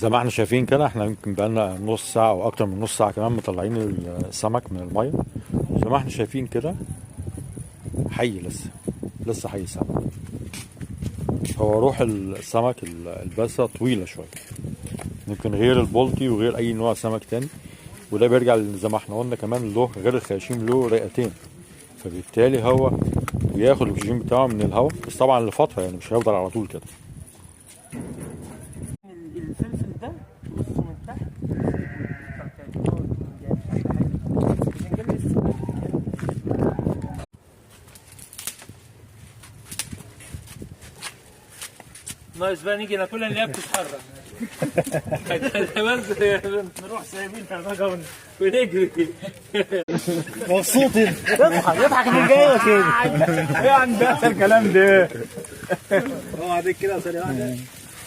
زي ما احنا شايفين كده، احنا يمكن بقالنا نص ساعة او اكتر من نص ساعة كمان مطلعين السمك من المية. زي ما احنا شايفين كده حي، لسه حي السمك. هو روح السمك الباسة طويلة شوية، يمكن غير البلطي وغير اي نوع سمك تاني. وده بيرجع زي ما احنا قلنا كمان له غير الخياشيم له رئتين، فبالتالي هو بياخد الاكسجين بتاعه من الهواء، بس طبعا لفترة، يعني مش هيفضل على طول كده. الفلفل ده تقصه من تحت ناقص بقى نيجي ناكلها نلاقيها بتتحرك. بس نروح سايبينها بقى ونجري. مبسوط انت. اضحك اضحك من جاي كده. ايه عندك الكلام ده؟ هو عليك كده ثانية واحدة.